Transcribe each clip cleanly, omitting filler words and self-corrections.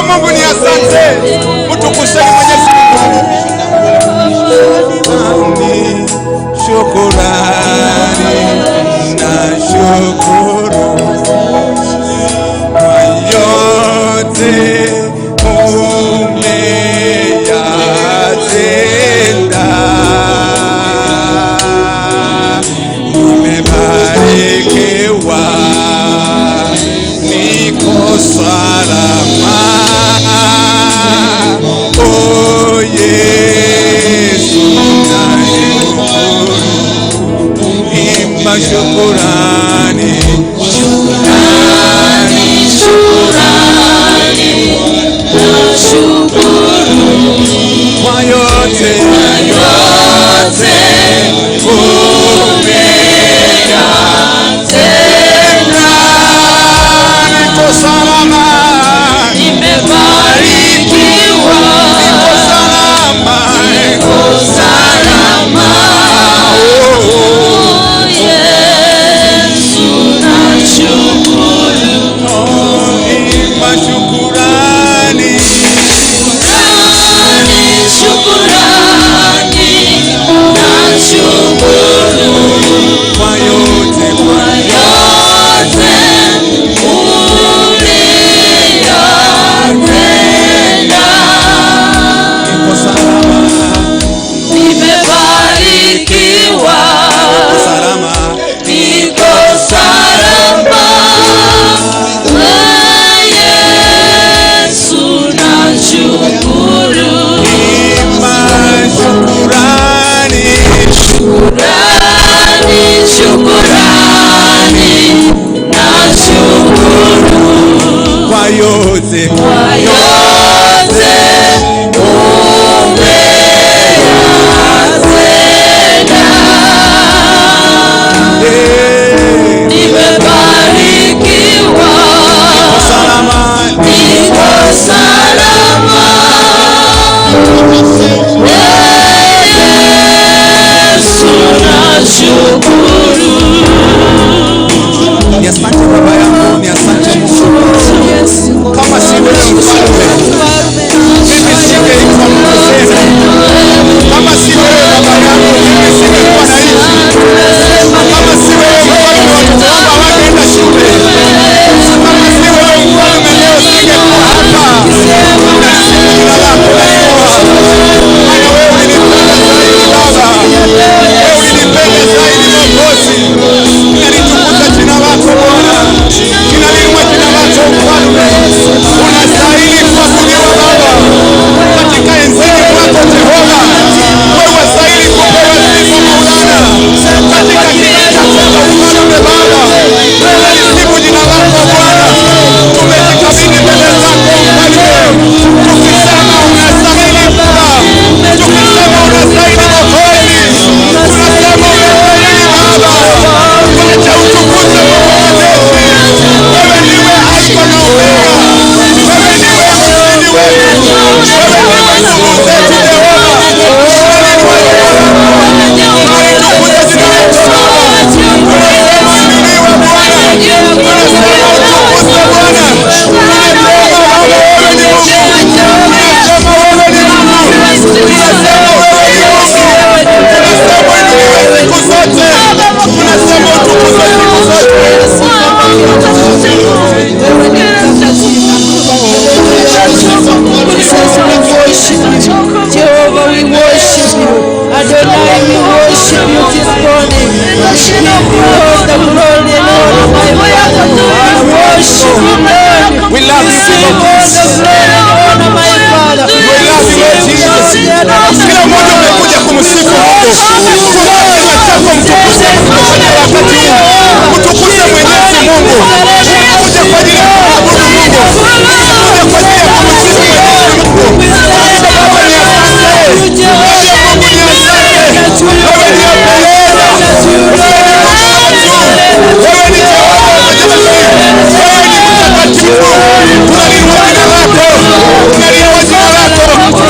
Mwambie Mungu ni asante. Mtukuzeni Mwenyezi Mungu. Shukrani na shukuru kwa yote umeyatenda. Nimebarikiwa, niko salama. Oh Yesu, nashukuru. Imba shukurani, Shukrani, shukrani, nashukuru kwa yote yote umeyatenda. Niko salama, Nimebarikiwa, niko salama, niko salama. Oh, Yesu, nashukuru. Imba shukurani, Shukrani, shukrani, nashukuru kwa yote, kwa yote uliyotenda. Niko salama, Nimebarikiwa, niko salama, niko salama. Yesu, nashukuru. Imba shukurani, Shukrani, shukrani, nashukuru kwa yote, kwa yote umeyatenda. Eh, Nimebarikiwa, niko salama, niko salama. Yesu, nashukuru. Ni asante Baba yangu, ni asante Mungu. Kama si wewe mfalme, mimi singeitwa mtu tena. Kama si wewe Baba yangu, mimi singekuwa naishi. Kama si wewe mfalme, watoto wangu hawangeenda shule. Kama si wewe mfalme, leo singekuwa hapa. Nalisifu jina lako, nalitoa. Maana wewe ulinipenda zaidi Baba. Wewe ulinipenda zaidi Mwokozi. Ninalitukuza jina lako Bwana. Ninaliinua jina lako Mfalme. Unastahili kuabudiwa Baba. Katika enzini mwako Jehova. Wewe wastahili kupewa sifa Maulana. Katika kiti chako cha ufalme Baba. Tunalisifu jina lako Bwana. Tumejikabidhi mbele zako Mfalme. Tukisema unastahili Baba. Tukisema unastahili Mwokozi. Tunasema unastahili Baba. Wacha utukuzwe Mungu wa majeshi. Wewe ndiwe Alfa na Omega. Wewe ndiwe mshindi wetu. Wewe ndiwe nguvu zetu Jehova. Tunaliinua jina lako. Tunalitukuza jina lako Baba. Tunasema inuliwe Bwana. Tunasema utukuzwe Bwana. Tunasema Baba wewe ni Mungu. Tunasema wewe ni Mungu. Tunasema wewe ni Mungu. Tunasema inuliwe siku zote. Tunasema utukuzwe siku zote. Jehovah, we worship you. Adonai, we worship you this morning. We give you all the glory and honor, my Father. We worship you, Lord. We love you, Receive King of all Kings. the glory and honor, my Father. We love you, Lord Jesus. Kila mmoja umekuja kumsifu Mungu. Fungua kinywa chako mtukuze Mungu katika wakati huu. Mtukuze Mwenyezi Mungu. Umekuja kwa ajili ya kumwabudu Mungu. Umekuja kwa ajili ya kumsifu Mwenyezi Mungu. Mwambie Baba ni asante. Mwambie Mungu ni asante. Wewe ni Ebeneza. Wewe ni Mungu wetu. Wewe ni Jehova wa majeshi. Wewe ni mtakatifu. Tunaliinua jina lako. Tunaliinua jina lako.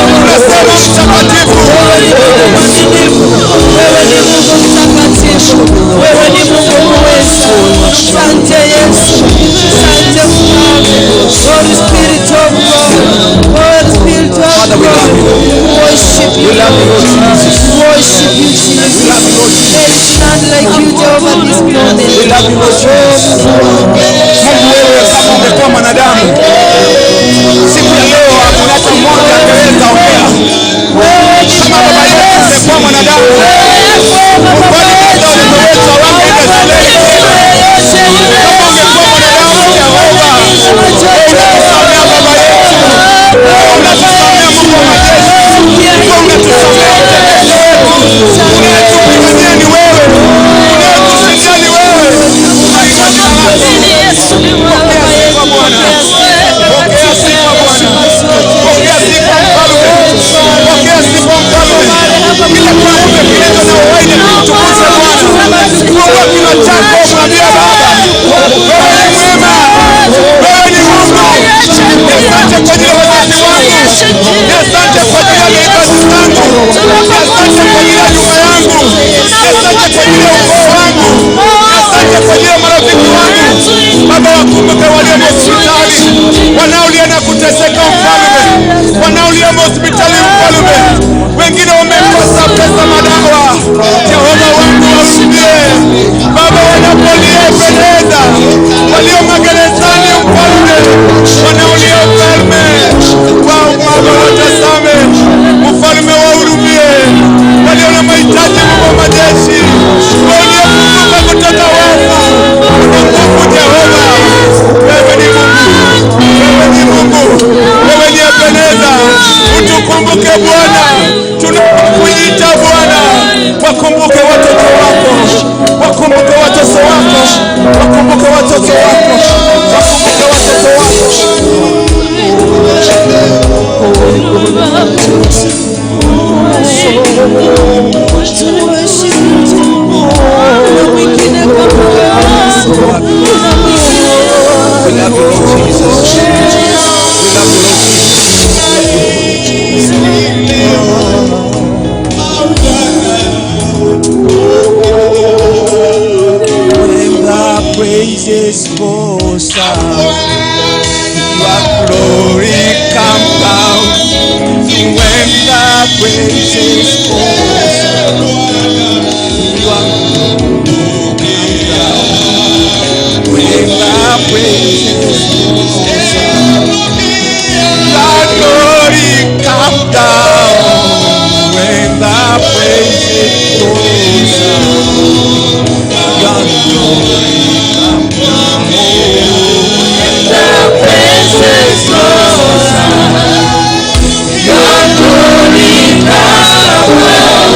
Tunasema mtakatifu. Wewe ni Mungu mtakatifu, wewe ni Mungu mweza. Asante Yesu. love you, Lord Jesus. We worship you, Jesus. We love you, Lord Jesus. There is none like you, Jehovah, this morning. We love you, Lord Jesus. Mungu wewe, kama ungekuwa mwanadamu siku ya leo, hakuna hata mmoja angeweza ongea. Kama baba yetu ungekuwa mwanadamu, ukweli kabisa watoto wetu hawangeenda shuleni tena. Kama ungekuwa mwanadamu, Jehova, wewe unatusamea baba yetu, wewe unatusamea Mungu wa majeshi, wewe unatusamea mtetezi wetu, unayetupigania ni wewe, unayetushindia ni wewe. Tunainua jina lako. Pokea sifa Bwana, pokea sifa Bwana, pokea sifa Mfalme, pokea sifa Mfalme. Kila kiumbe kilicho na uhai na kimtukuze Bwana. Fungua kinywa chako mwambie Baba, wewe ni mwema, wewe ni Mungu. Ni asante kwa ajili ya wazazi wangu, ni asante kwa ajili ya neighbors zangu, ni asante kwa ajili ya nyumba yangu, ni asante kwa ajili ya ukoo wangu, ni asante kwa ajili ya marafiki wangu. Baba, wakumbuke walio hospitali, wanaolia na kuteseka Mfalme, wanaolia hospitali Mfalme, wengine wamekosa pesa madawa. Jehova wangu wahurumie Baba, wanapolia pendeza, walio magerezani Mfalme, wanaolia Mfalme wao Baba, watazame Mfalme, wahurumie walio na mahitaji, Mungu wa majeshi, waliofufuka kutoka wafu, una nguvu Jehova, wewe ni Mungu, wewe ni Mungu, wewe ni Ebeneza, utukumbuke Bwana, tunapokuita Bwana, wakumbuke watoto wako, wakumbuke watoto wako, wakumbuke watoto wako, wakumbuke watoto wako. Worship you. Kuna mwingine kama wewe. Kuna mwingine. We love you, Lord Jesus. We love you, Lord Jesus. When the praises goes up, your glory come down. When the praises goes up, your glory come down. When the praises goes up, your glory come down. When the praises goes up, your glory come down. The praises goes up, your glory come down.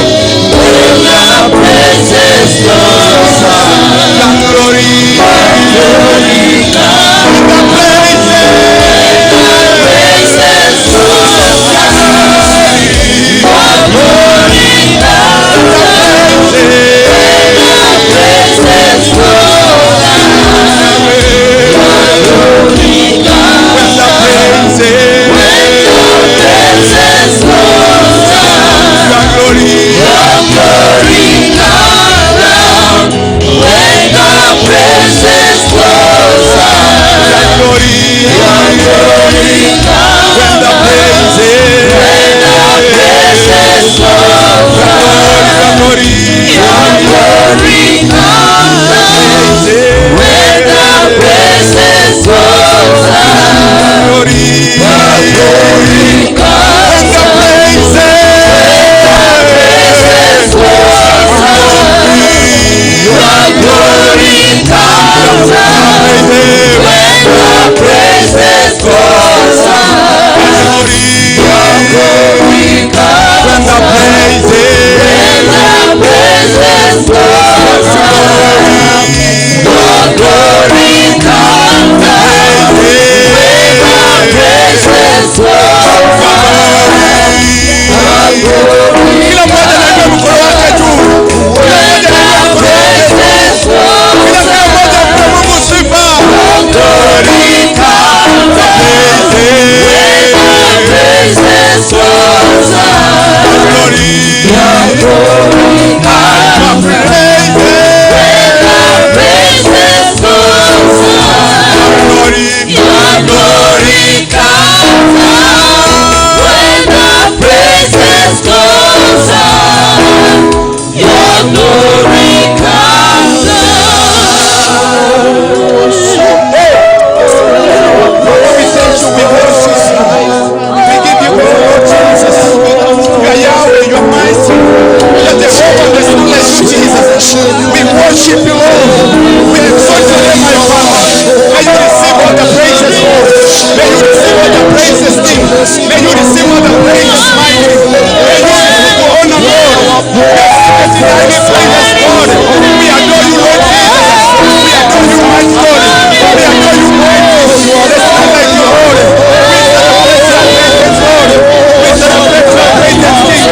May you receive all the praises, mighty. May you receive the honor, Lord. We are seated in heavenly places, God. We adore you, Lord Jesus. We adore you, mighty God. We adore you, mighty. There's none like you, Lord. We celebrate your greatness, Lord. We celebrate your greatness, King.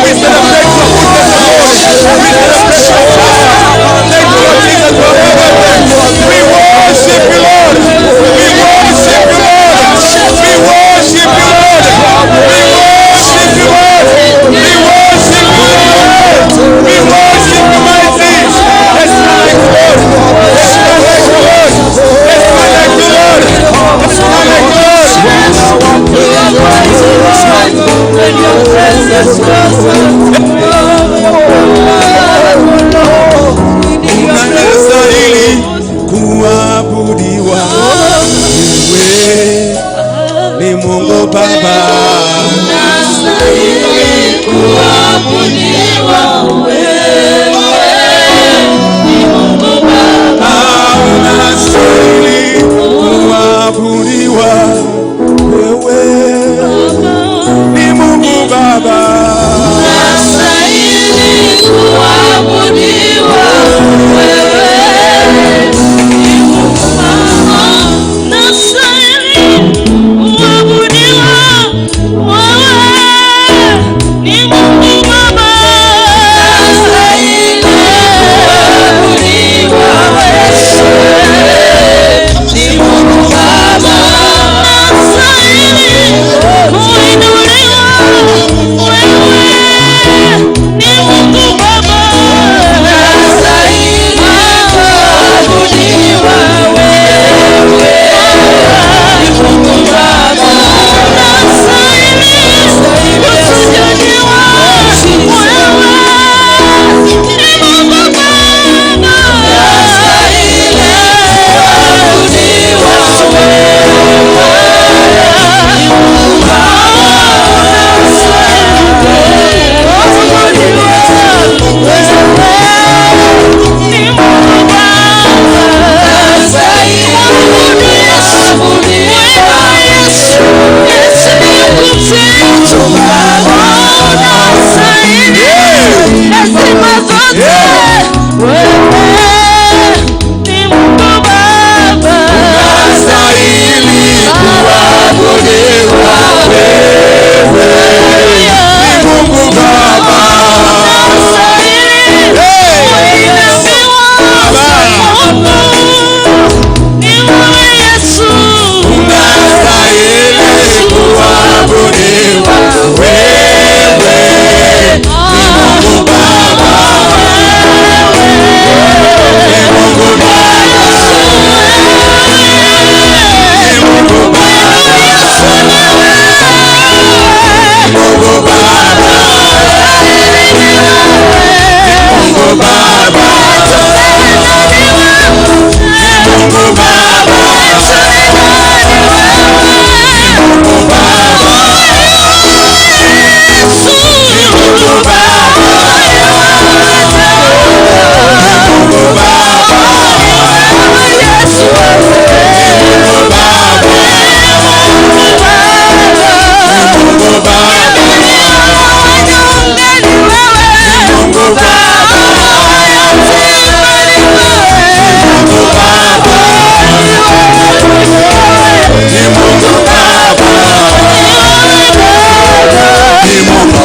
We celebrate your goodness, Lord. We celebrate your power. Thank you, Lord Jesus, for everything. We worship you, Lord. We worship you, Lord. We worship you, Lord. We worship you, Lord. We worship you, Lord. We worship you, mighty. There's none like you, Lord. There's none like you, Lord. There's none like you, Lord. There's none like you, Lord. When your presence goes. Unastahili kuabudiwa, wewe ni Mungu Baba. Unastahili kuabudiwa, wewe ni Mungu Baba. Unastahili kuabudiwa, wewe ni Mungu Baba. Unastahili kuabudiwa, wewe ni Mungu Baba. Unastahili kuabudiwa, wewe ni Mungu Baba. Unastahili kuabudiwa, wewe ni Mungu Baba. Unastahili kuinuliwa, wewe ni Mungu Baba. Unastahili kuabudiwa, wewe ni Mungu Baba. Unastahili kusujudiwa, wewe ni Mungu Baba. Unastahili kuabudiwa, wewe ni Mungu Baba. Unastahili kuabudiwa, wewe ni Mungu Baba. Unastahili kuabudiwa, wewe ni Mungu Baba. Ni Mungu Baba. Ni Mungu Baba. Ni Mungu Baba. Ni Mungu Baba. Ni Mungu Baba. Ni Mungu Baba. Ni Mungu Baba. Ni Mungu Baba. Ni Mungu Baba. Ni Mungu Baba. Ni Mungu Baba. Ni Mungu Baba. Ni Mungu Baba. Ni Mungu Baba. Ni Mungu Baba. Ni Mungu Baba. Ni Mungu Baba.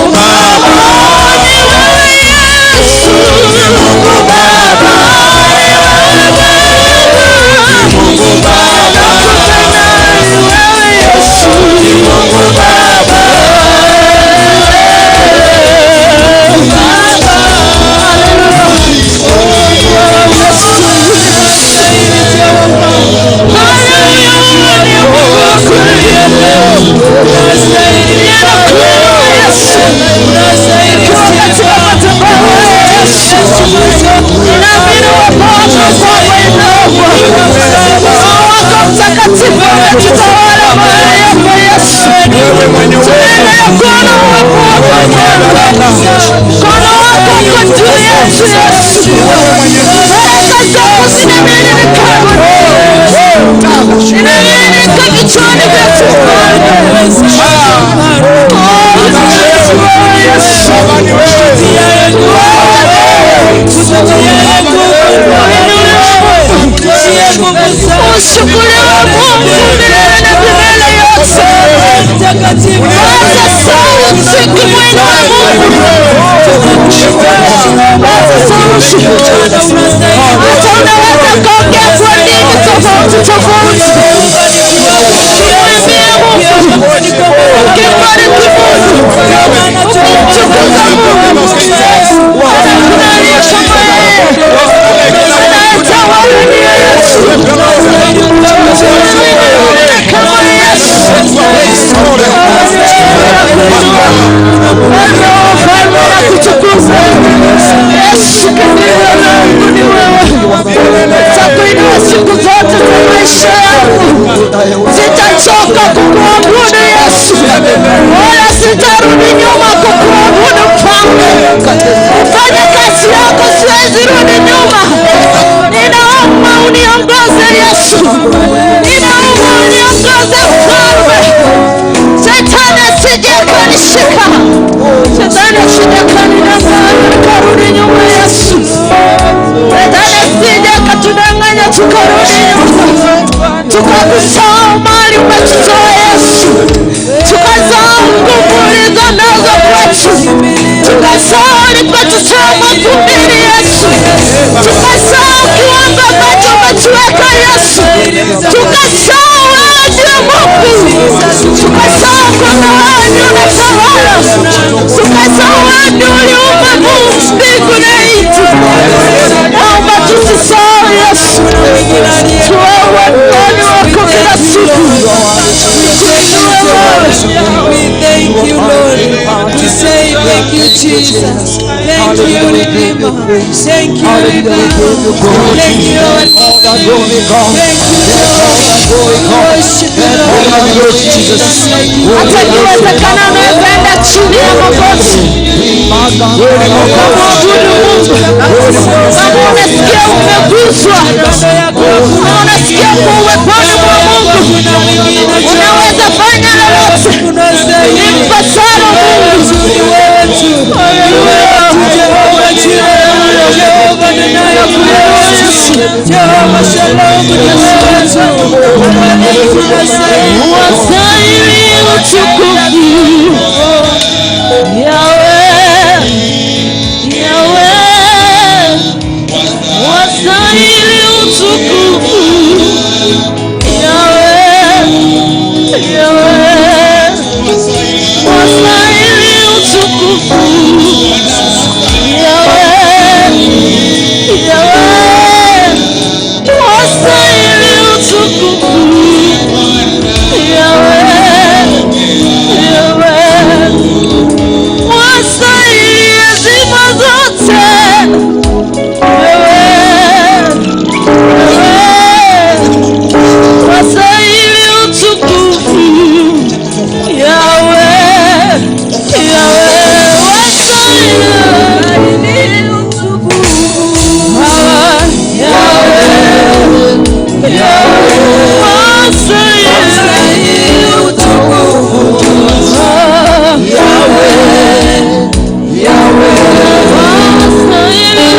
Wewe mwenye uwezo. Mkono wako uko juu yetu Yesu. Baraka zako zinamiminika, zinamiminika vichwani vyetu Bwana. Ushukuriwe Mungu milele na milele yote. Paza sauti kumwinua Mungu. Paza sauti. Hata unaweza kuongea kwa ndimi tofauti tofauti. Ukimwimbia Mungu, ukimbariki Mungu, ukimtukuza Mungu. Hakuna aliye kama yeye. Anayetawala ni Yesu. Kama Yesu. Mfalme na kutukuza. Yesu, kimbilio langu ni wewe. Nitakuinua siku zote za maisha yangu. Sitachoka kukuabudu Yesu, wala sitarudi nyuma kukuabudu Mfalme. Ufanye kazi yako, siwezi rudi nyuma. Ninaomba uniongoze Yesu, ninaomba uniongoze Mfalme. Shetani asije akanishika, shetani asije akanidanganya nikarudi nyuma Yesu. Shetani asije akatudanganya tukarudi nyuma, tukakusahau mahali umetutoa Yesu, tukasahau nguvu ulizo nazo kwetu, tukasahau ulipotutoa mavumbini Yesu, tukasahau kiwango ambacho umetuweka Yesu, tukasahau wewe ndiye Mungu, tukasahau kwamba wewe ndiye unatawala, tukasahau wewe ndiye uliumba Mungu mbingu na nchi. Naomba tusisahau Yesu, tuwe weponi wako kila siku. We thank you, Lord. We say thank you, Jesus. Thank you, Redeemer. Thank you, Redeemer. Thank you, our Thank you, Lord. We worship you, Lord. Jesus. Like you. Hata ikiwezekana unaweza enda chini ya magoti ukamwabudu Mungu. Kama unasikia umeguswa, kama unasikia kwa uweponi mwa Mungu, unaweza fanya lolote limpasalo Mungu. Ni wewe tu. Ni wewe tu, Jehova Jireh. Jehova Adonai. Jehova Shalom. Ni wewe tu. Tunastahili. Wastahili utukufu, Yahweh, Yahweh, wastahili utukufu, Yahweh, Yahweh, wastahili utukufu, Yahweh, Yahweh, wastahili utukufu, Yahweh, Yahweh, wastahili heshima zote, Yahweh, Yahweh, wastahili utukufu, Yahweh, Yahweh, wastahili utukufu, Yahweh, Yahweh, wastahili utukufu, wastahili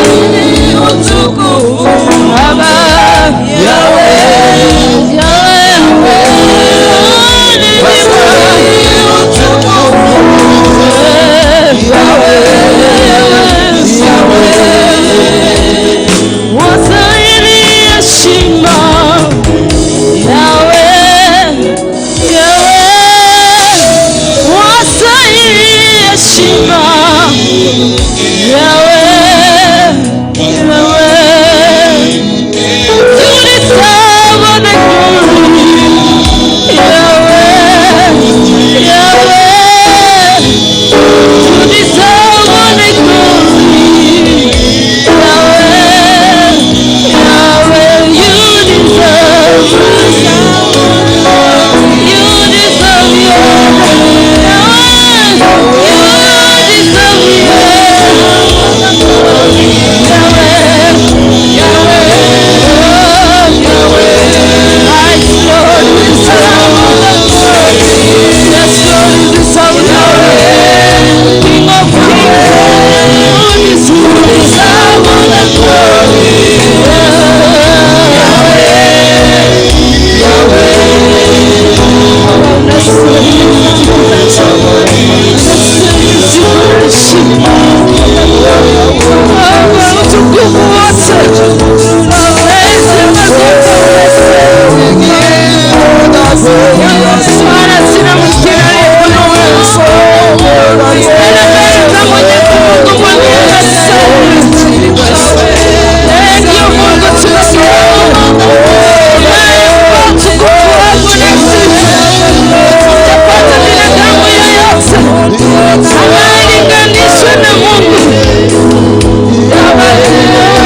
utukufu, Baba, Yahweh, Yahweh, wastahili Maana sina mwingine aliye kama wewe. Tena mbele za Mwenyezi Mungu mwenyewe. Thank you Mungu, tunakuomba. Utukufu wako na sifa. Utapata binadamu yeyote anayelinganishwa na Mungu.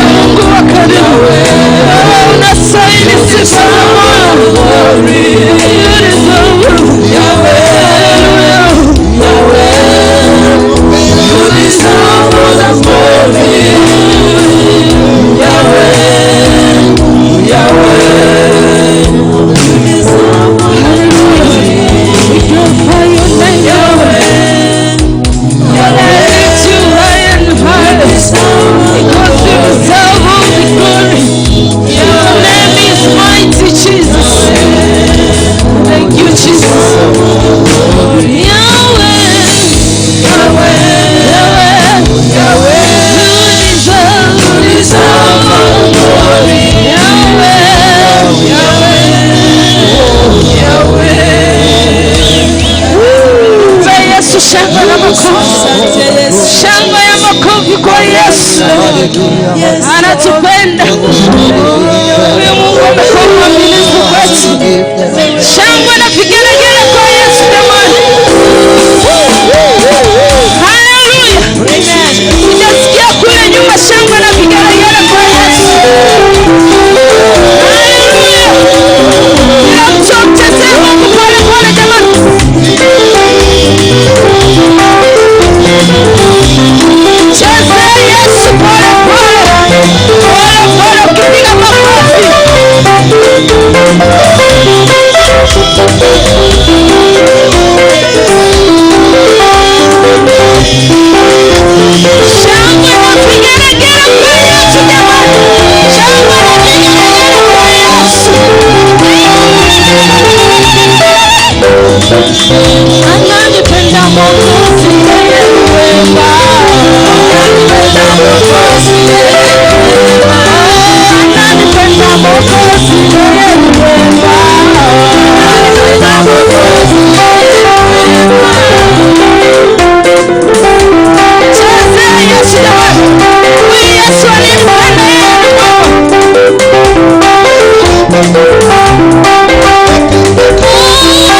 Mungu wa karibu, wewe unastahili sifa za moyo. We glorify your name, Yahweh. Lord, I lift you high and high, because you deserve all the glory. Your name is mighty, Jesus. Thank you, Jesus. Yahweh, Yahweh, Yahweh, Yahweh. You deserve all the glory. Yahweh, Yahweh, Yahweh. Mpe Yesu shangwe na makofi. Shangwe ya makofi kwa Yesu. Anatupenda. Huyu Mungu amekuwa mwaminifu kwetu. Shangwe na vigelegele kwa Yesu jamani. Haleluya. Sijasikia kule nyuma shangwe na vigelegele kwa Yesu. Haleluya. Kila mtu amchezee Mungu pole pole jamani. Chezee Yesu pole pole. Pole pole ukipiga makofi. Shangwe na vigelegele kwa Yesu jamani. Shangwe na vigelegele kwa Yesu. Ananipenda Mwokozi, yeye ni mwema. Ananipenda Mwokozi, yeye ni mwema. Ananipenda Mwokozi, yeye ni mwema. Ananipenda Mwokozi, yeye ni mwema. Chezea Yesu jamani. Huyu Yesu alinipenda, yeye ni mwema.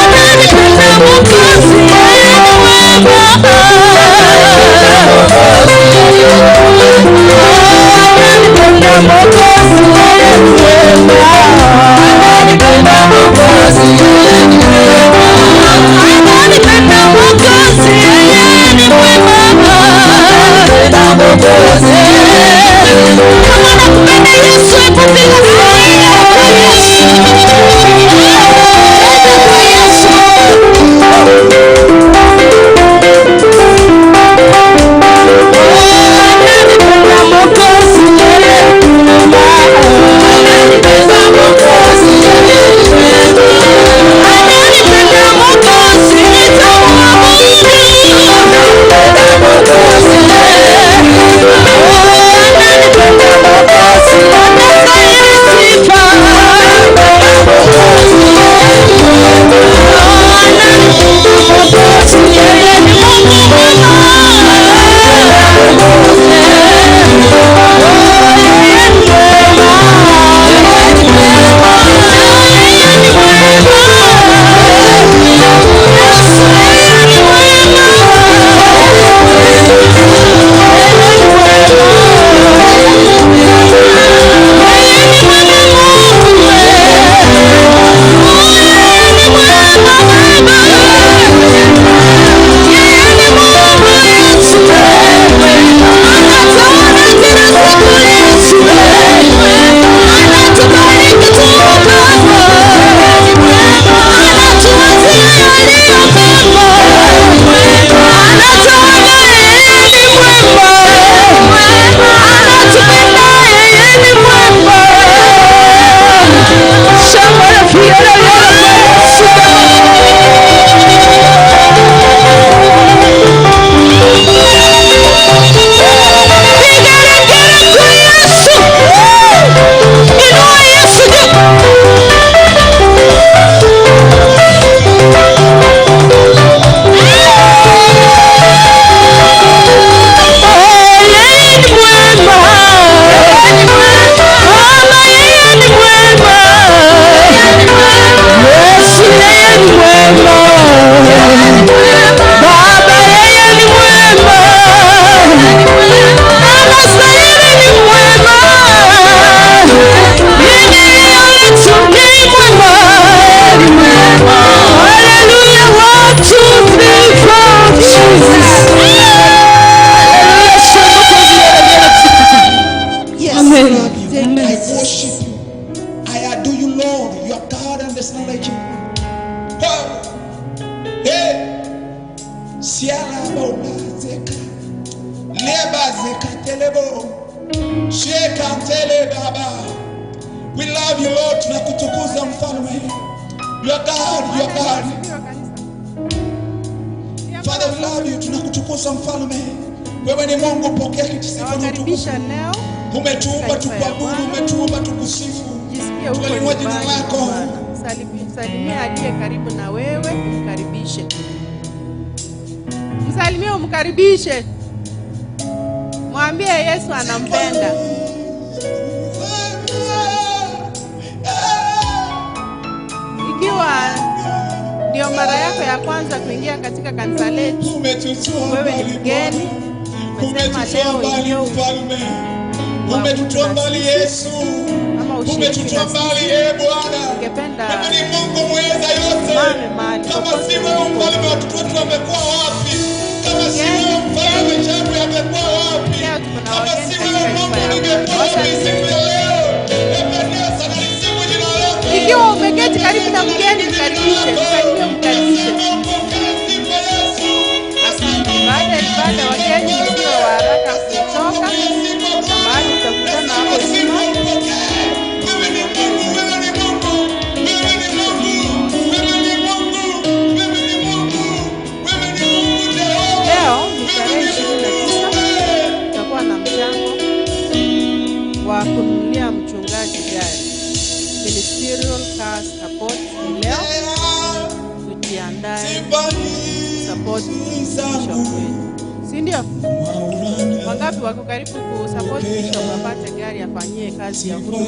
Ananipenda Mwokozi, yeye ni mwema. Ananipenda Mwokozi, yeye ni mwema. Ananipenda Mwokozi, yeye ni mwema. Siala Leba zekatelebo. Shekantele baba. We love you Lord, tunakutukuza mfalme. You are God, you are God. Father, we love you, tunakutukuza mfalme. Wewe ni Mungu, pokea kiti sifa na utukufu. Umetuumba tukuabudu, umetuumba tukusifu. Tunainua jina lako. Salimia aliye karibu na wewe, mkaribishe. Msalimie, umkaribishe. Mwambie Yesu anampenda. Ikiwa ndio mara yako ya kwanza kuingia katika kanisa letu, wewe ni mgeni, umetutoa mbali mfalme, umetutoa mbali Yesu, umetutoa mbali e Bwana. Wewe ni Mungu mweza yote. Kama si wewe mfalme, watoto wetu wamekuwa wapi? Kama si wewe mfalme, changu yamekuwa wapi? Kama si wewe Mungu, ningekuwa wapi siku ya leo? Ebeneza, nalisifu jina lako. Ikiwa umeketi karibu na mgeni, mkaribishe, msalimie, mkaribishe. Baada ya ibada, wageni msiwe wa haraka kutoka, mahali utakutana hapo nyuma. Wewe ni Mungu, wewe ni Mungu, wewe ni Mungu, wewe ni Mungu, wewe ni Mungu, wewe ni Mungu Jehova. Leo ni tarehe 29, tutakuwa na mchango wa kununulia mchungaji gari. Ministerial car support ni leo, tujiandae support bishop wetu, si ndio? Wangapi wako karibu kusupport bishop apate gari afanyie kazi ya huduma?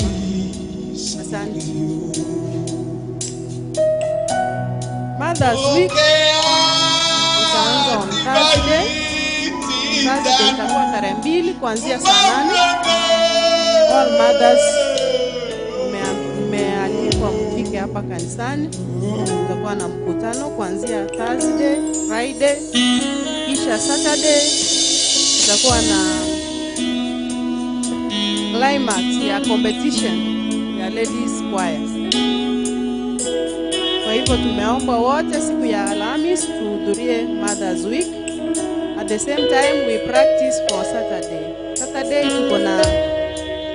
Asante. Mother's Week itaanza on Thursday. Thursday itakuwa tarehe 2 kuanzia saa 8. All mothers mmealikwa mfike hapa kanisani. Tutakuwa na mkutano kuanzia Thursday, Friday, kisha Saturday tutakuwa na climax ya competition ya ladies choir. Kwa hivyo tumeomba wote siku ya Alhamisi tuhudhurie Mother's Week. At the same time we practice for Saturday. Saturday tuko na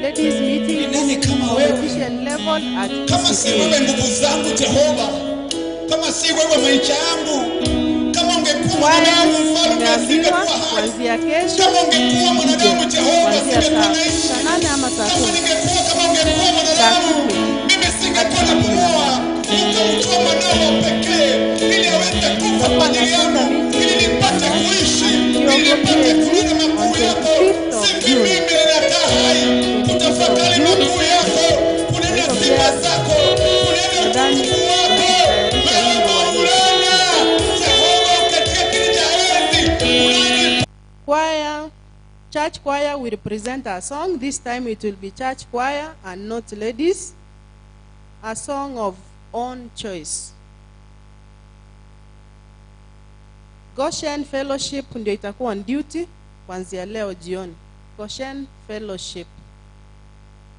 ladies meeting. Ni nani kama wewe? Competition level at Kama si wewe nguvu zangu Jehova, kama si wewe maisha yangu, kama ungekuwa mwanadamu mfalme Tumeambiwa asingekuwa hai. kuanzia kesho Kama ungekuwa mwanadamu Jehova, kuanzia singekuwa saa naishi. 8 ama saa Kama 10. ningekuwa, kama ungekuwa mwanadamu, mimi singekuwa napumua. Ukamtoa mwanao wa pekee ili aweze kufa kwa ajili yangu, ili nipate kuishi, ili nipate kuona makuu yako. Si mimi ninakaa hai kutafakari makuu yako, kunena sifa zako, kunena utukufu wako. Wewe Maulana, Jehova katika kiti cha enzi, Choir, church choir will present a song. This time it will be church choir and not ladies. A song of own choice. Goshen Fellowship ndio itakuwa on duty kuanzia leo jioni. Goshen Fellowship.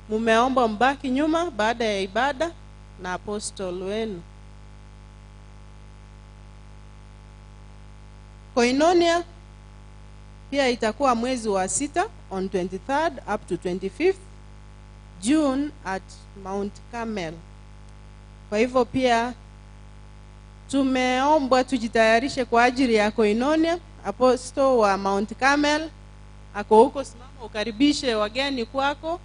Mumeomba mbaki nyuma baada ya ibada na apostle wenu. Koinonia pia itakuwa mwezi wa 6 on 23rd up to 25th June at Mount Carmel. Kwa hivyo pia tumeombwa tujitayarishe kwa ajili ya Koinonia. Apostle wa Mount Carmel ako huko, simama ukaribishe wageni kwako.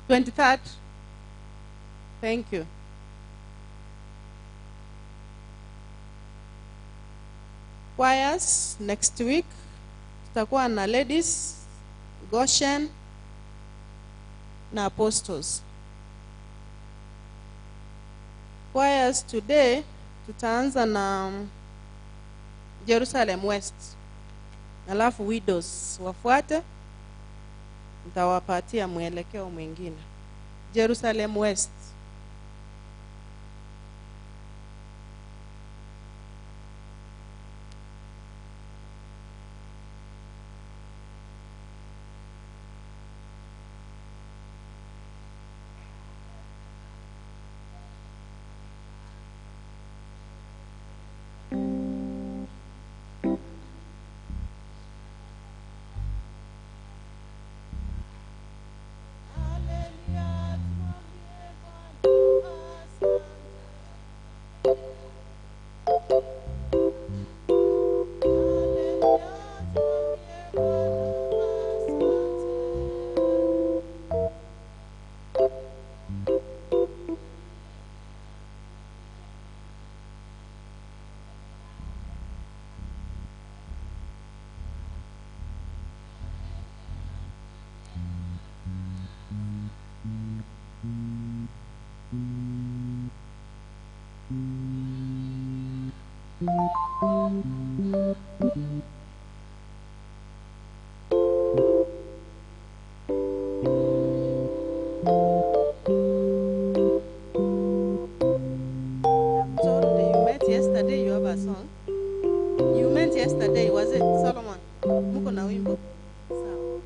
23rd. Thank you. Choirs next week tutakuwa na ladies, Goshen na apostles. Choirs today tutaanza na Jerusalem West, alafu widows wafuate, nitawapatia mwelekeo mwingine. Jerusalem West. I'm told that you met yesterday, you have a song. You met yesterday, was it Solomon? Muko na wimbo. Sawa.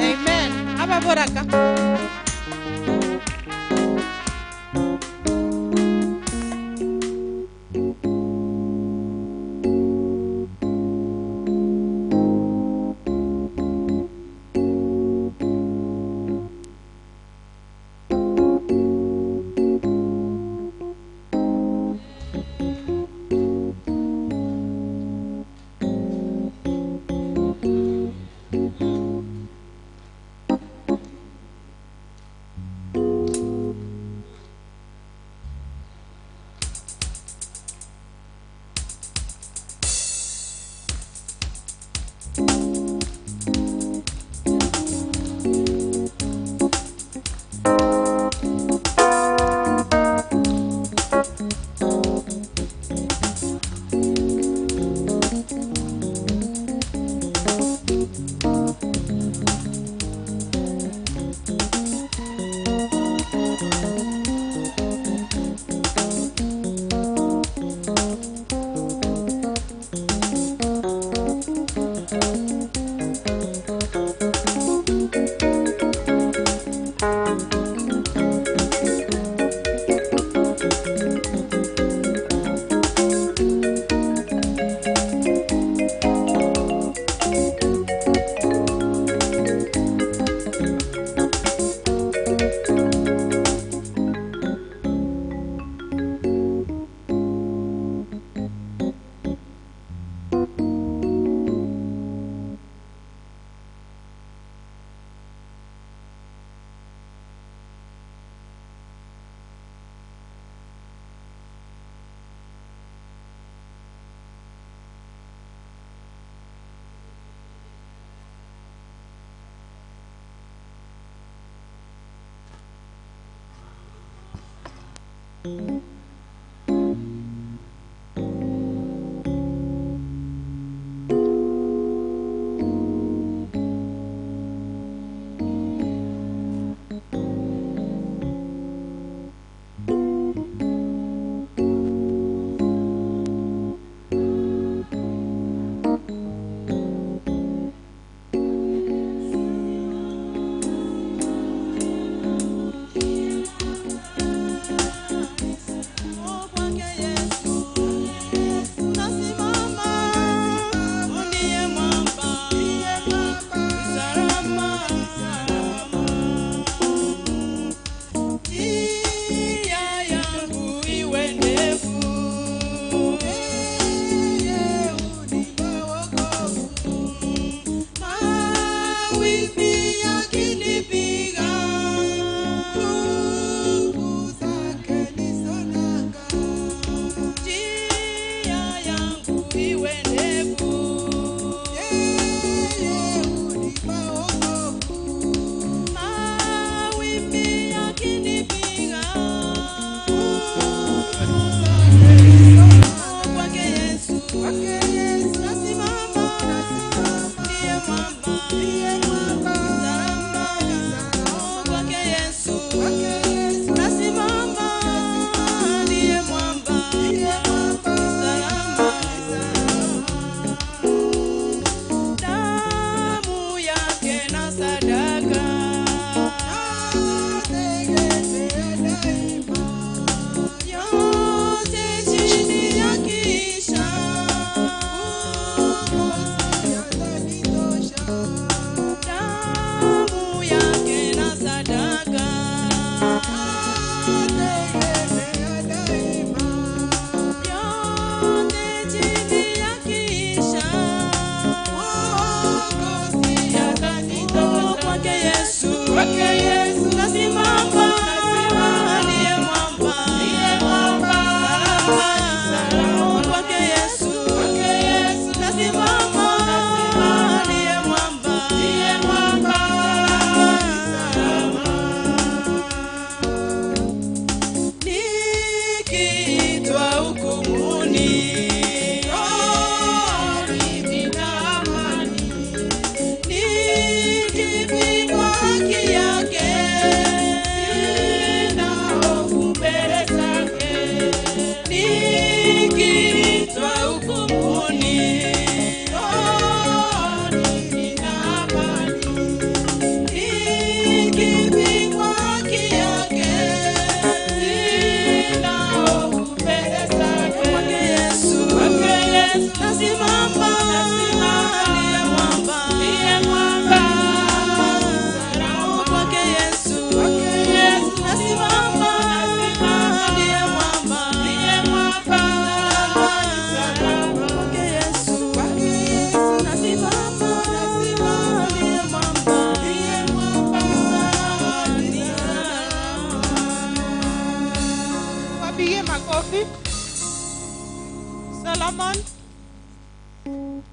Amen. Hapa boraka. Nikiitwa hukumuni, rohoni nina amani. Nikipigwa haki yake, sina hofu mbele zake. Kwake Yesu, nasimama, ndiye mwamba, ndiye mwamba. Kwake Yesu, nasimama, ndiye mwamba, ndiye mwamba. Kwake Yesu, nasimama, ndiye mwamba, ndiye mwamba. Wapige makofi. Solomon.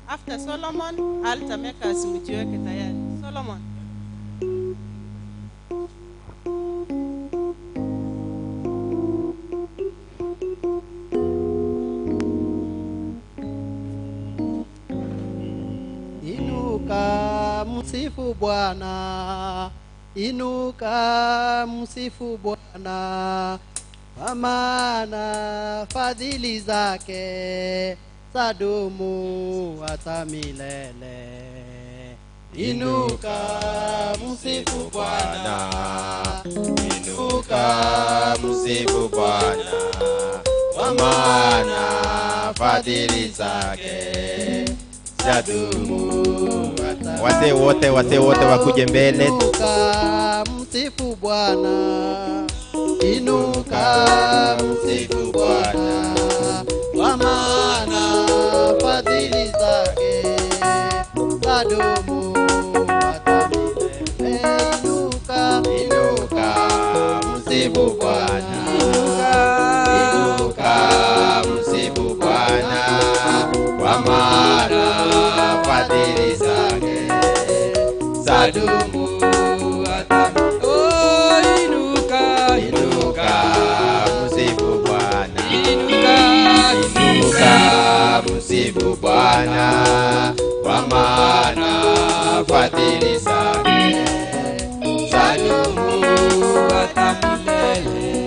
After Solomon, altar makers mjiweke tayari. Solomon. Inuka msifu Bwana, inuka msifu Bwana, kwa maana fadhili zake zadumu hata milele. Inuka msifu Bwana, Inuka msifu Bwana, kwa maana fadhili zake zadumu. Wazee wote wakuje mbele. Inuka msifu Bwana, inuka msifu Bwana, kwa maana fadhili zake zadumu hata milele. Inuka, Inuka msifu Bwana, inuka msifu Bwana, kwa maana fadhili zake zadumu hata milele. Oh, inuka, Inuka msifu Bwana, inuka, inuka msifu Bwana, kwa maana fadhili zake zadumu hata milele.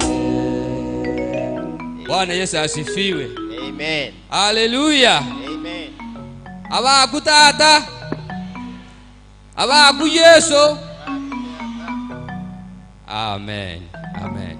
Bwana Yesu asifiwe. Amen. Haleluya. Amen. Abaku tata, abaku Yesu. Amen. Amen.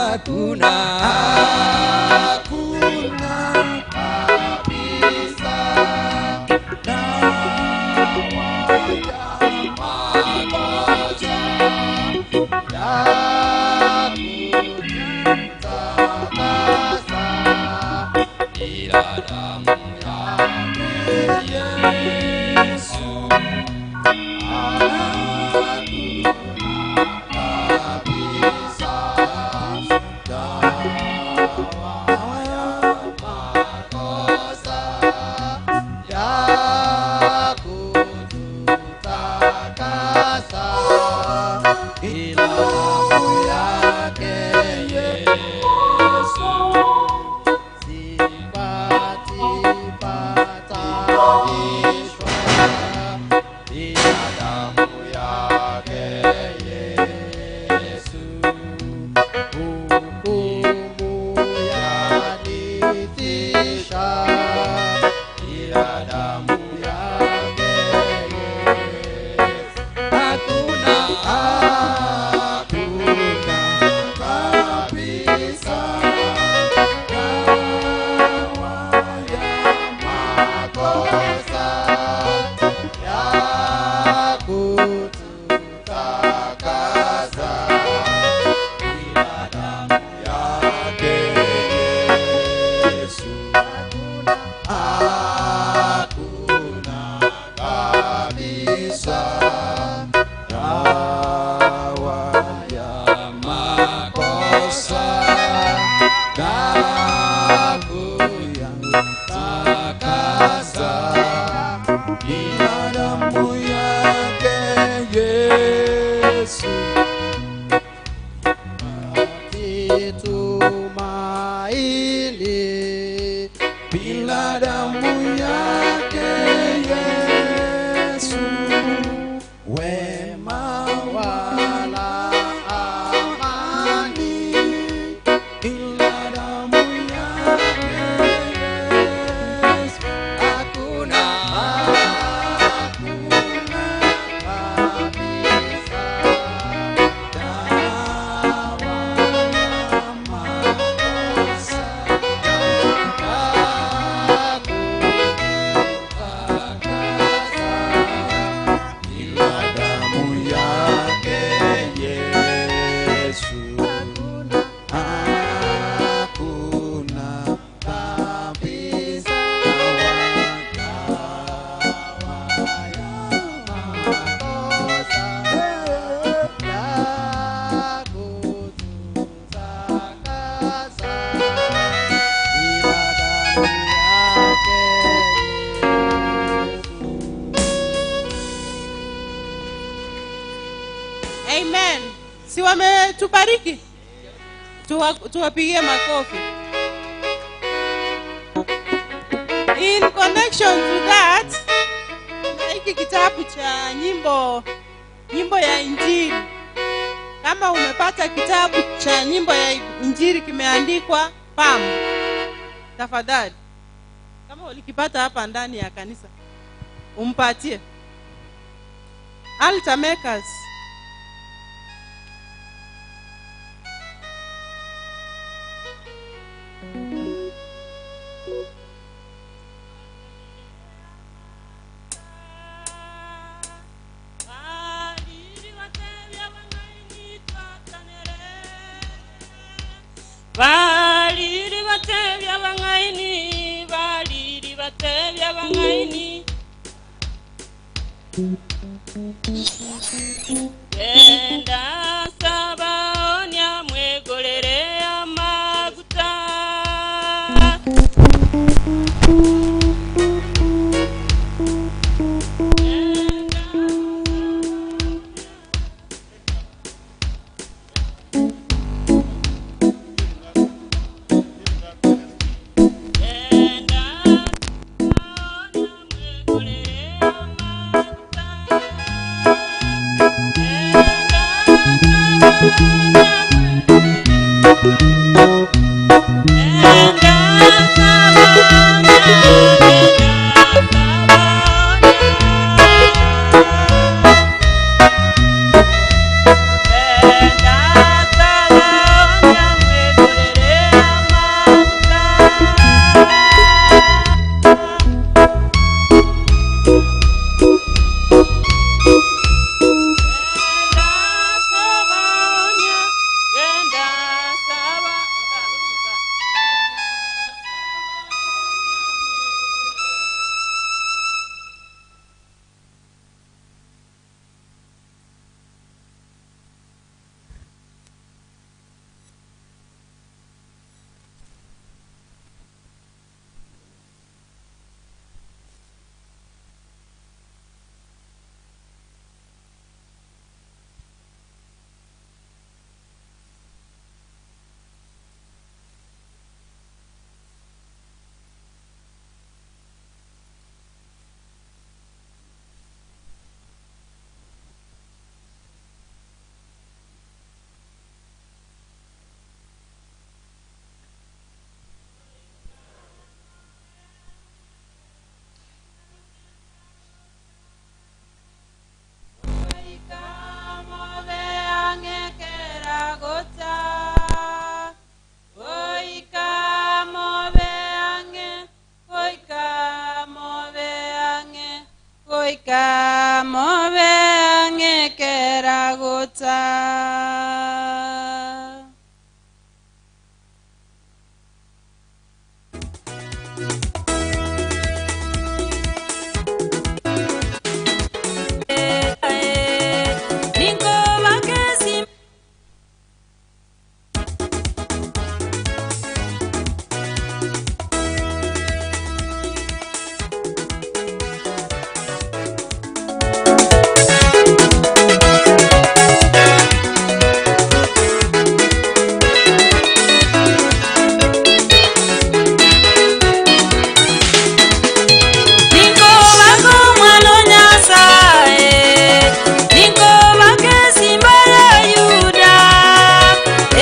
Hakuna, hakuna kabisa dawa ya magonjwa ya kututakasa ila damu yake Yesu. Hakuna kabisa dawa ya makosa ya kututakasa ila damu yake Yesu. Sipati patanishwa bila damu yake Yesu. Hukumu yanitisha bila damu yake Yesu. Hakuna, hakuna kabisa dawa ya makosa ya kututakasa ila damu yake Yesu. Hakuna kabisa dawa ya makosa damu ya takasa ila damu yake Yesu. Tumaini bila damu yake Yesu, wema wala amani ila damu yake Yesu. Hakuna, hakuna kabisa dawa ya makosa ya kututakasa ila damu yake Yesu. Hakuna kabisa dawa ya makosa ya kututakasa ila damu yake Yesu. Amen. Si wametubariki? Tuwapigie makofi. In connection to that, na hiki kitabu cha nyimbo, nyimbo ya Injili. Kama umepata kitabu cha nyimbo ya Injili kimeandikwa PAM, tafadhali kama ulikipata hapa ndani ya kanisa umpatie. Altar makers. Baliri batebya bangaini, baliri batebya bangaini. Genda sabaonya mwegolere amaguta.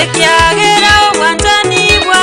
Ekiagera obwanchani bwa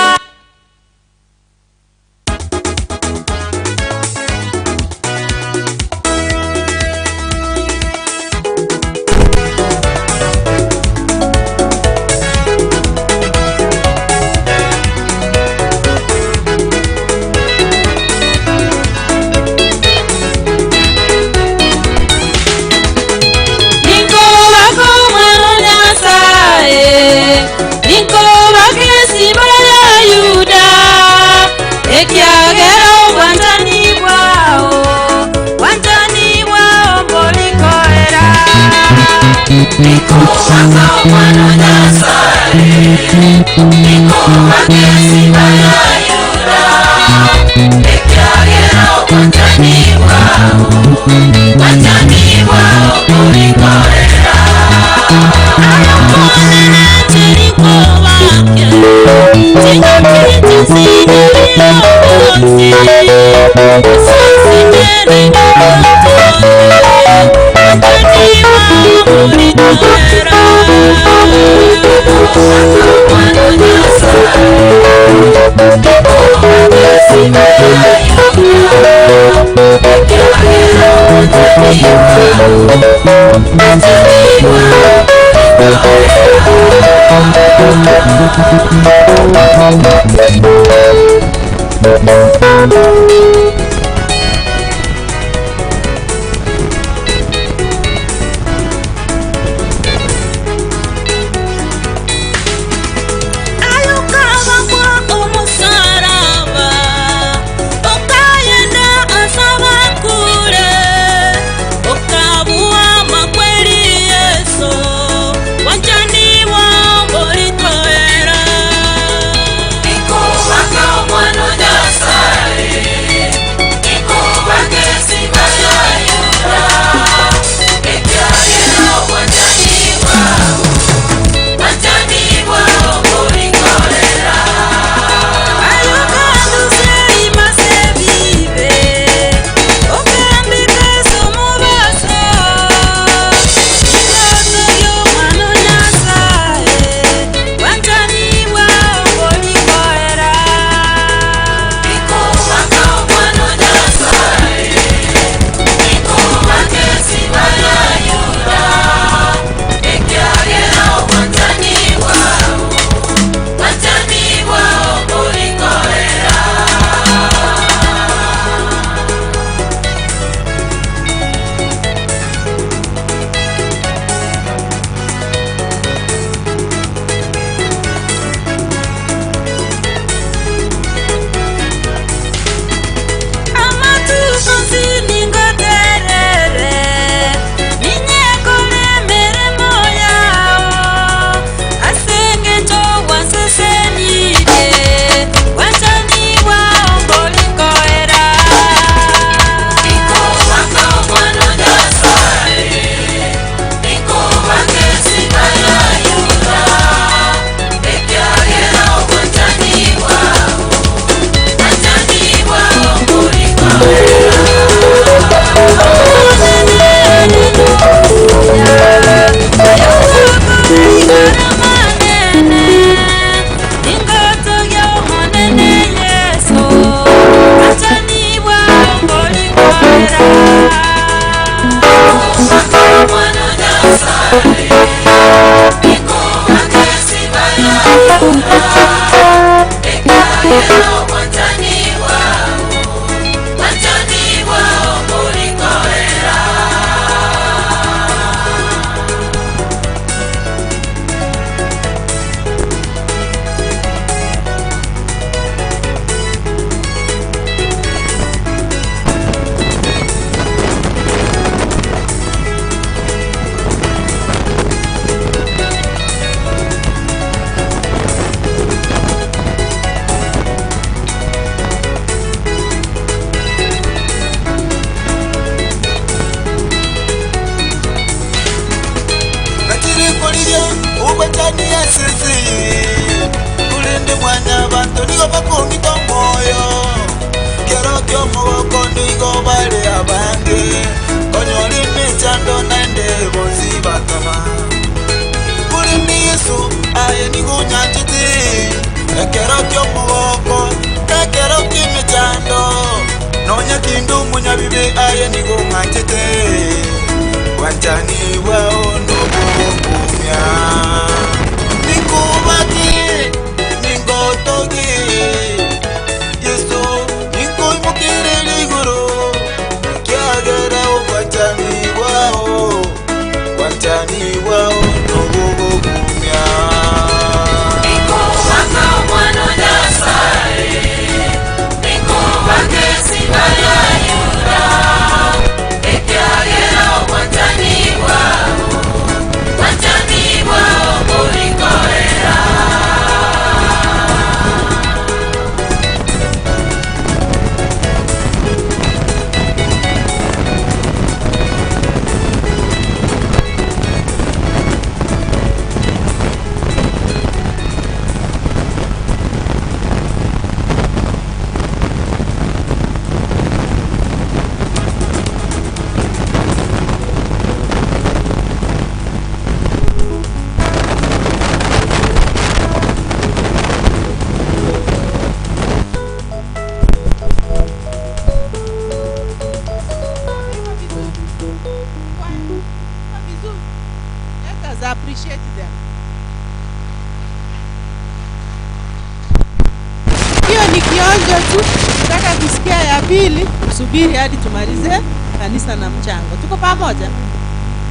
kionjo tu. Nataka kusikia ya pili, subiri hadi tumalize kanisa na mchango. Tuko pamoja?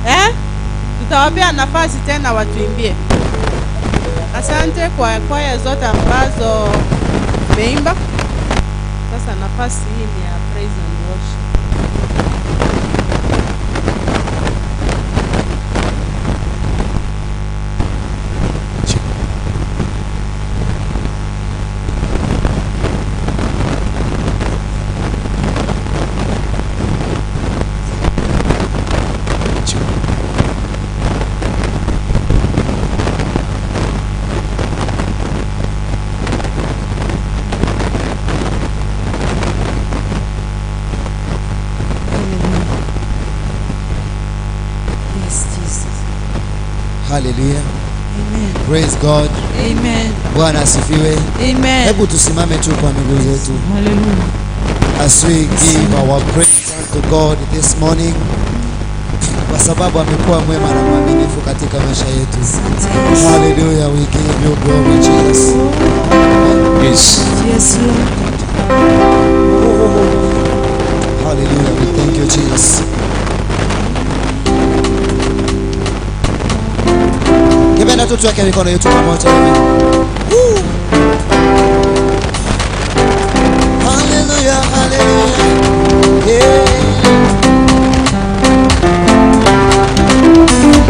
Eh? Tutawapea nafasi tena watuimbie. Asante kwa kwaya zote ambazo meimba. Sasa nafasi hii ni ya praise and worship. Hallelujah. Amen. Praise God. Amen. Bwana asifiwe. Amen. Hebu tusimame tu kwa miguu zetu. Hallelujah. As we give our praise unto God this morning, kwa sababu amekuwa mwema na mwaminifu katika maisha yetu. Hallelujah, we give you glory, Jesus. Yes. Yes, Lord. Hallelujah, we thank you, Jesus. Kipenda tu tuweke mikono yetu pamoja hivi. Woo! Hallelujah, hallelujah. Yeah.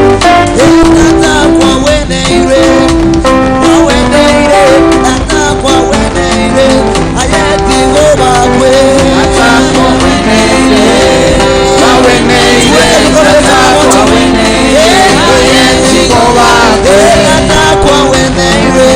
Tata kwa weneire, kwa weneire, tata kwa weneire, ayeti gobakwe. Tata kwa weneire, kwa weneire, tata kwa weneire, ayeti gobakwe. Tata kwa weneire,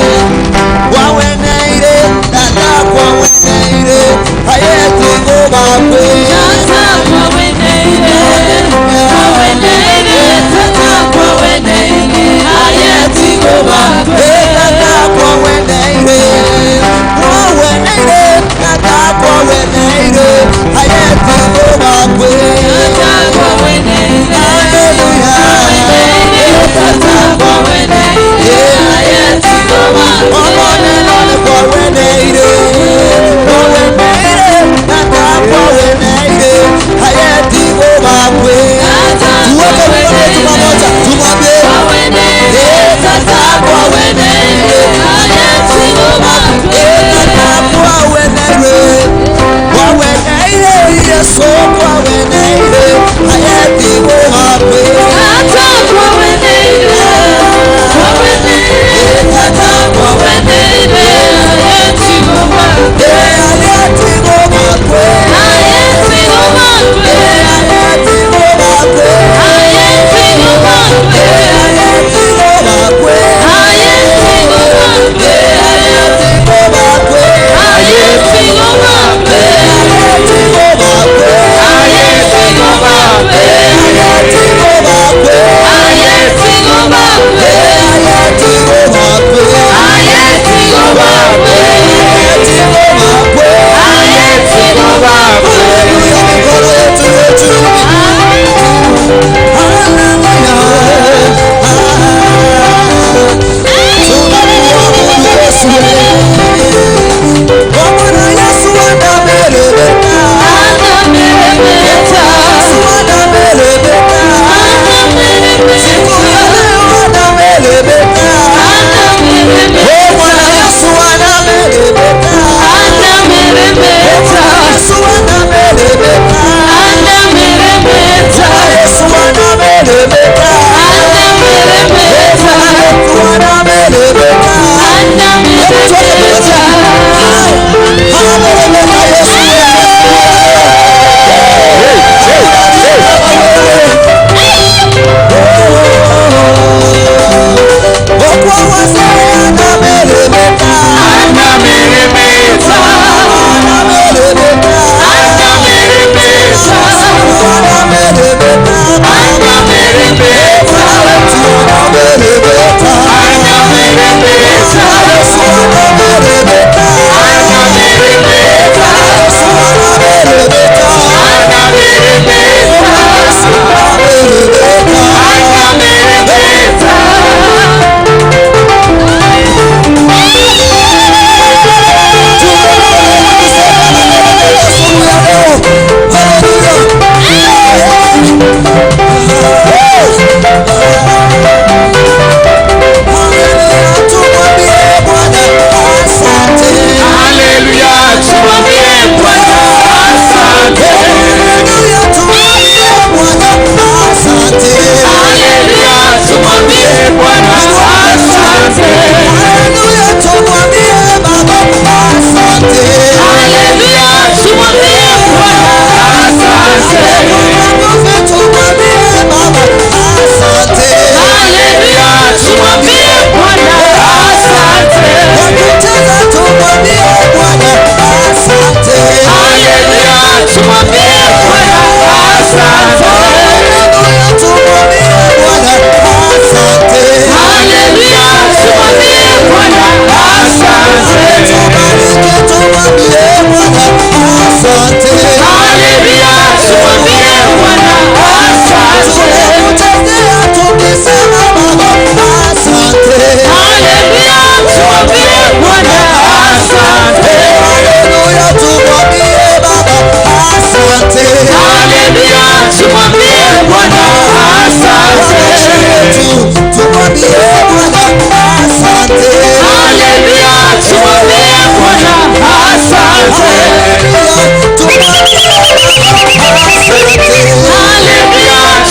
Haleluya,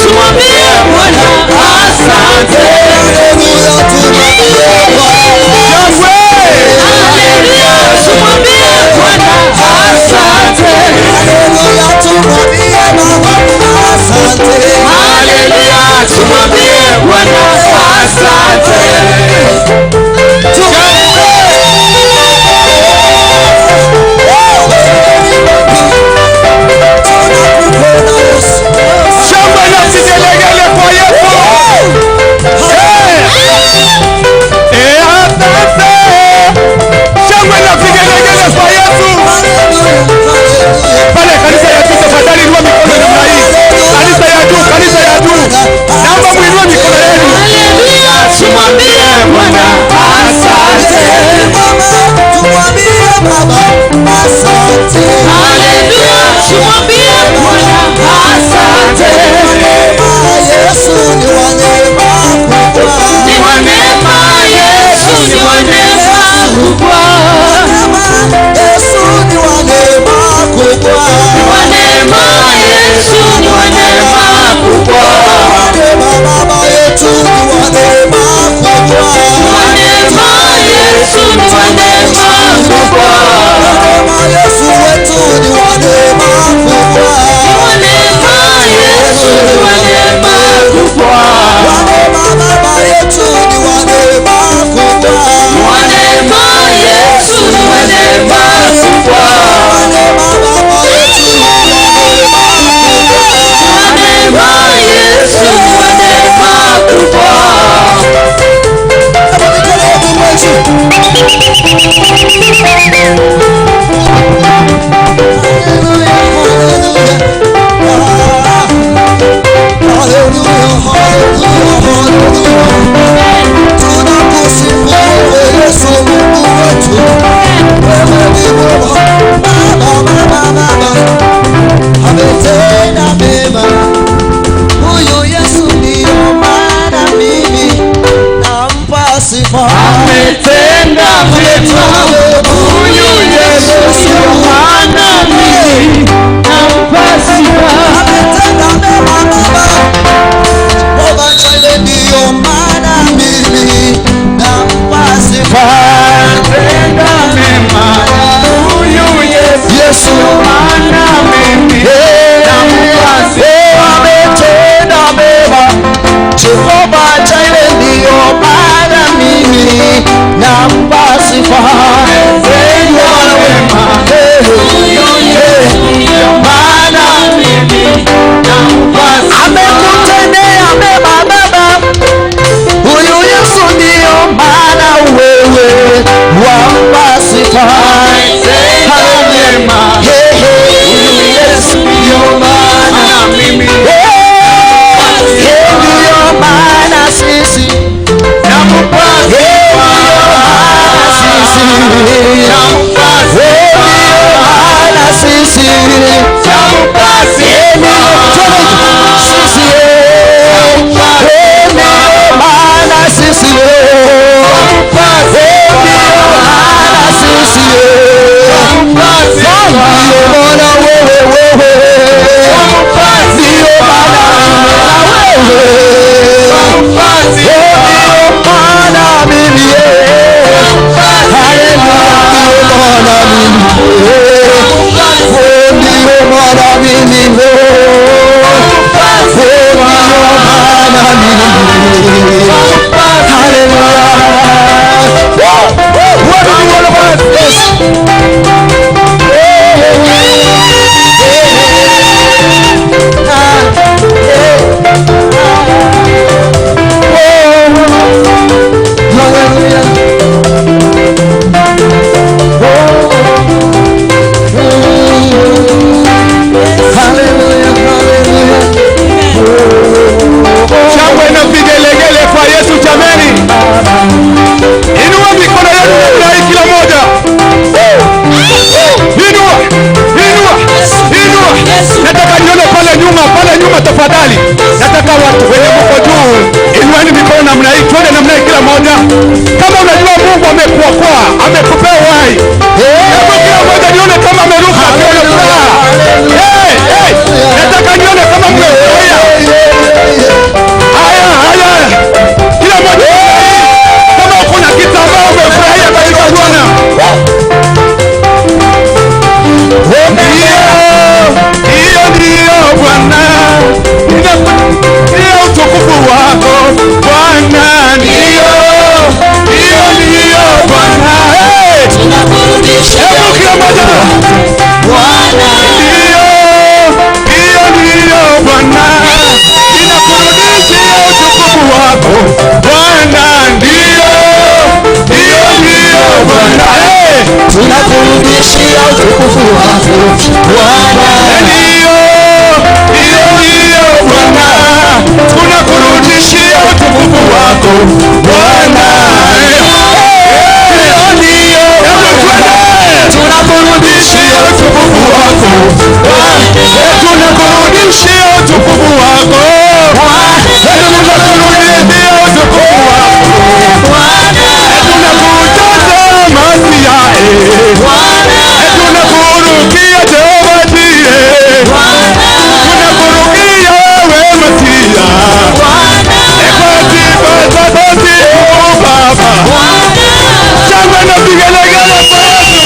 tumwambie Bwana asante. Haleluya, tumwambie Bwana asante. Haleluya, tumwambie Bwana asante. Shangwe na vigelegele kwa Yesu. Asante. Shangwe na vigelegele kwa Yesu. Pale kanisa ya juu, tafadhali inua mikono namna hii. Kanisa ya juu, kanisa ya juu. Naomba muinue mikono yenu. Haleluya, tumwambie Bwana asante. Haleluya, tumwambie Bwana asante. Ni wa neema, Yesu ni wa neema kubwa. Ni wa neema, Yesu ni wa neema kubwa. Ni wa neema, Yesu ni wa neema kubwa. Ni wa neema, Yesu ni wa neema kubwa. Ni wa neema, Yesu ni wa neema kubwa. Ni wa neema, Yesu ni wa neema kubwa. Ametenda mema huyu Yesu, ndiyo maana mimi nampa sifa. Ametenda mema huyu Yesu, ndiyo maana mimi nampa sifa. Ametenda mema Baba, Baba Chile, ndiyo maana mimi nampa sifa. Ametenda mema huyu Yesu, ndiyo maana mimi nampa sifa. Ametenda mema Jehova Chile, ndiyo maana mimi nampa sifa. Ametenda mema huyu Yesu, ndiyo maana mimi nampa sifa. Amekutendea mema Baba, huyu Yesu, ndiyo maana wewe wampa sifa. Ametenda mema huyu Yesu, ndiyo maana mimi Ndiyo maana sisi nampa sifa. Nampa sifa. Maana sisi Nampa sifa. Sisi maana sisi Nampa sifa. Maana sisi Nampa sifa. Ndiyo maana wewe wewe Nampa Ndiyo sifa. maana wewe Nampa sifa. Ndiyo maana mimi Haleluya, ndiyo maana mimi Ndiyo maana mimi Ndiyo maana mimi Haleluya. What do you want about this? Hallelujah, hallelujah. Shangwe na vigelegele kwa Yesu jameni. Inua mikono yenu namna hii kila moja. Inua, inua, inua. Nataka nione pale nyuma tafadhali. Nataka watu wenye mko juu, inueni mikono namna hii, twende namna hii kila moja. Kama unajua Mungu amekuokoa, amekupea uhai. Hebu kila moja nione kama utukufu wako Bwana. Ndio, ndio, ndio Bwana, tunakurudishia utukufu wako Bwana. Ndio, ndio Bwana, tunakurudishia utukufu wako Bwana. Tunakurudishia utukufu wako Bwana. Tunakurudishia utukufu wako Bwana. Tunakujaza Masia, Bwana. Tunakurukia Jehova Jire, Bwana. Tunakurukia wewe Masia, Bwana. Kwa sifa zako Baba, Bwana. Shangwe na vigelegele kwa Yesu.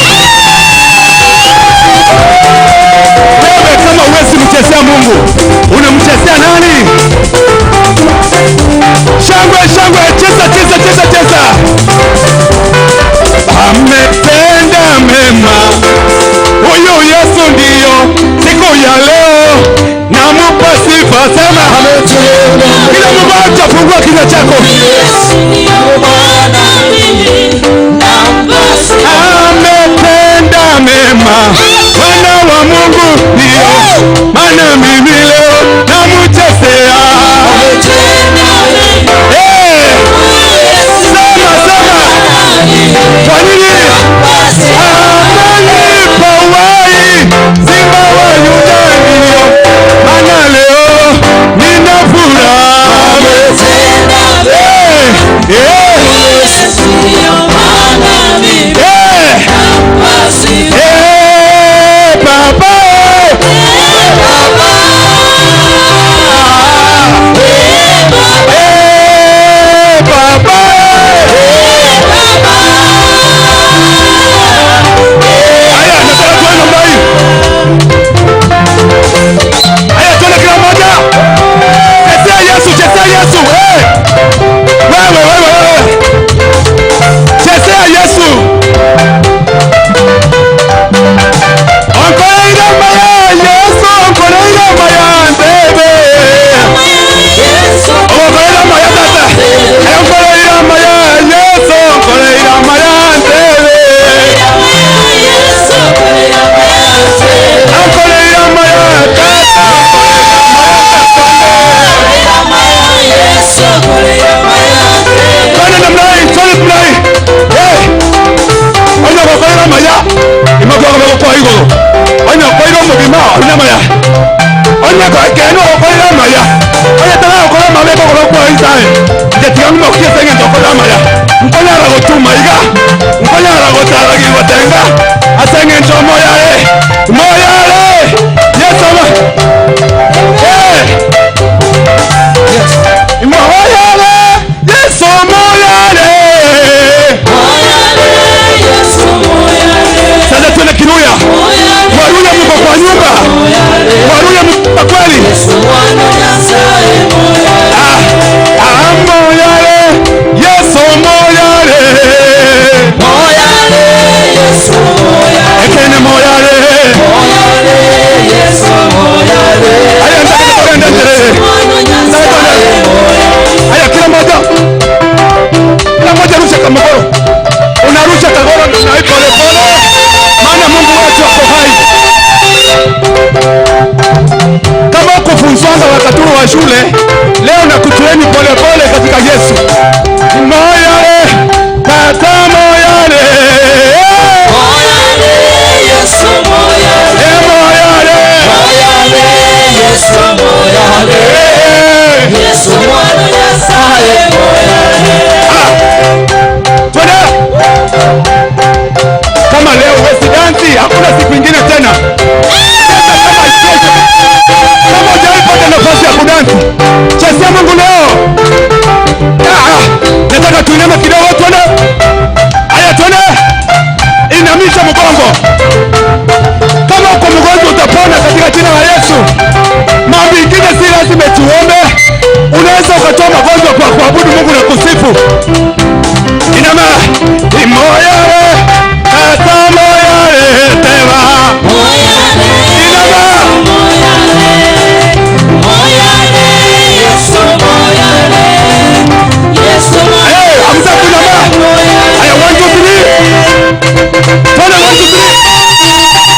Wewe kama huwezi mchezea Mungu, unamchezea nani? Shangwe, shangwe, cheza, cheza, cheza, cheza. Ametenda mema huyu Yesu, ndio siku ya leo namupa sifa. Sema kila mmoja, fungua kinywa chako. Ametenda mema Bwana wa Mungu, ndio maana mimi leo namchezea. Sema, sema. Kwa nini? Amenipa uhai, Simba wa Yuda, ndio maana leo nina furaha. Baba, Baba, haya, nataka tuone namna hii. Haya, tuone kila mmoja. Chezea Yesu, chezea Yesu. Wewe, wewe, wewe. Chezea Yesu. Onkoleira maya Yesu, onkoleira maya ndebe. Onkoleira maya tata. Onkoleira maya Yesu, onkoleira maya ndebe. Onkoleira maya tata. Twende namna hii, twende namna hii. Onyo kokolera maya, imakuwa kwa igoro. Onyo koiro mugima, onyo maya. Onyo keno kokolera maya. Onyo tala kokolera maya kokoro kwa isae. Ndetiga ngumo kiesenge ndokolera maya. Nkonya ragotuma iga. Nkonya ragotara gigotenga. Asenge njomo yare. Moyare. Yesu ma. Yes. Moyare. Yesu moyare. Sasa tuende Kiluya. Waruya mko kwa nyumba. Waruya mko kweli. Ah, moyare. Yesu moyare. Moyare Yesu moyare. Ekene moyare. Moyare Yesu moyare. Haya, nataka tuende mbele. Haya, kila mmoja. Kila mmoja rusha kamgoro. Unarusha kagoro na pole pole. Maana Mungu wetu ako hai. Kama ukufunzwanga wakati wa shule, leo nakutueni pole pole katika Yesu. Moyare, tata moyare. Moyare Yesu moyare. Moyare. Moyare Yesu moyare. Yesu mwana Nyasaye moyare. Twende. Kama leo huwezi dansi, hakuna siku ingine tena. Kama kesho, kama hujaipata nafasi ya kudansi, chezea Mungu leo. Nataka tuiname kidogo, twende. Haya, twende. Inamisha mgongo. Kama uko mgonjwa utapona katika jina la Yesu. Mambo ingine si lazima tuombe. Unaweza ukatoa magonjwa kwa kuabudu Mungu na kusifu. Inama imoyare tata moyare teba. Inama moyare Yesu moyare Yesu moyare. Hey, amza kunama. Aya, 1 2 3. Twende 1 2 3.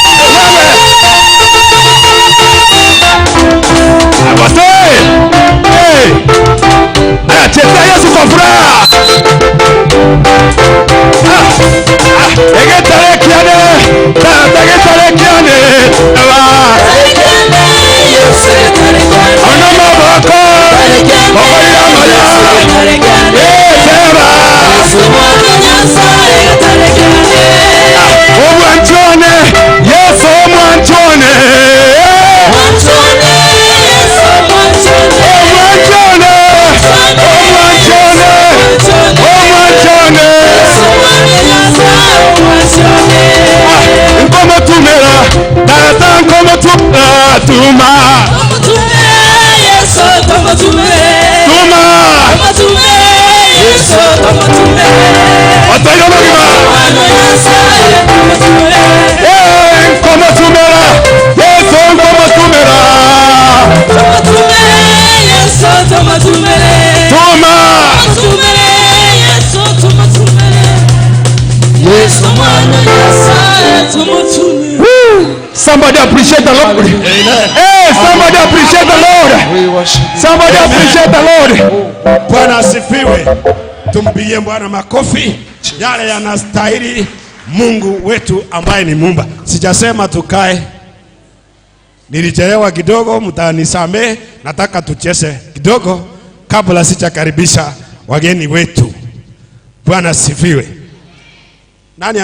Yesu mwana Nyasaye tumutume. Somebody appreciate the Lord. Hey, somebody appreciate the Lord. We worship you. Somebody appreciate the Lord. Bwana asifiwe. Tumpigie Bwana makofi yale yanastahili Mungu wetu ambaye ni Muumba. Sijasema tukae, nilichelewa kidogo, mtanisamee. Nataka tucheze kidogo kabla sijakaribisha wageni wetu. Bwana asifiwe. Nani